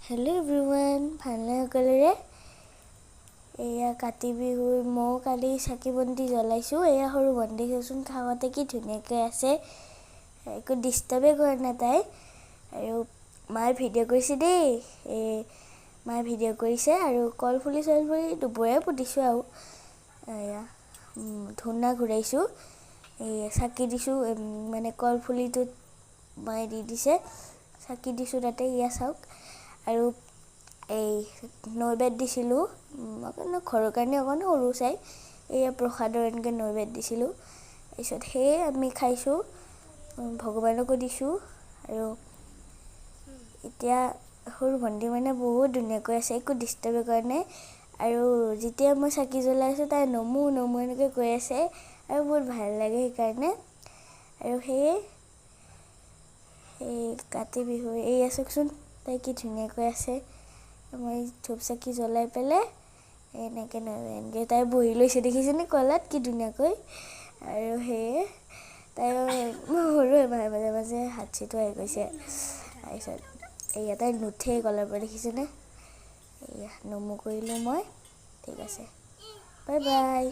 Hello' everyone, ভালনে সকলোৰে? এয়া কাতি বিহুৰ ময়ো কালি চাকি বন্তি জ্বলাইছোঁ। এয়া সৰু ভণ্টি চাচোন, কাষতে কি ধুনীয়াকৈ আছে, একো ডিষ্টাৰ্বেই কৰা নাই তাই। আৰু মায়ে ভিডিঅ' কৰিছে দেই, এই মায়ে ভিডিঅ' কৰিছে। আৰু কলপুলি চলপুলি দুপৰীয়াই পুতিছোঁ আৰু এয়া ধূনা ঘূৰাইছোঁ, এই চাকি দিছোঁ, মানে কলপুলিটোত মায়ে দি দিছে, চাকি দিছোঁ তাতে। এয়া চাওক। আৰু এই নৈবেদ দিছিলোঁ অকণ ঘৰৰ কাৰণে, অকণ সৰু চাই এয়া প্ৰসাদৰ এনেকৈ নৈবেদ দিছিলোঁ। তাৰপিছত সেয়ে আমি খাইছোঁ, ভগৱানকো দিছোঁ। আৰু এতিয়া সৰু ভণ্টি মানে বহুত ধুনীয়াকৈ আছে, একো ডিষ্টাৰ্বে কৰা নাই। আৰু যেতিয়া মই চাকি জ্বলাই আছোঁ, তাই নমো নমো এনেকৈ কৈ আছে আৰু বহুত ভাল লাগে সেইকাৰণে। আৰু সেয়ে এই কাতি বিহু। এইয়া চাওকচোন, তাই কি ধুনীয়াকৈ আছে। মই ধূপ চাকি জ্বলাই পেলাই এনেকৈ এনেকৈ তাই বহি লৈছে, দেখিছেনে কলাত কি ধুনীয়াকৈ। আৰু সেয়ে তাই সৰু মাজে মাজে হাত চিটোৱাই গৈছে। তাৰপিছত এয়া তাই নুঠেই কলাৰ পৰা, দেখিছেনে? এয়া নমো কৰিলোঁ মই। ঠিক আছে, বাই বাই।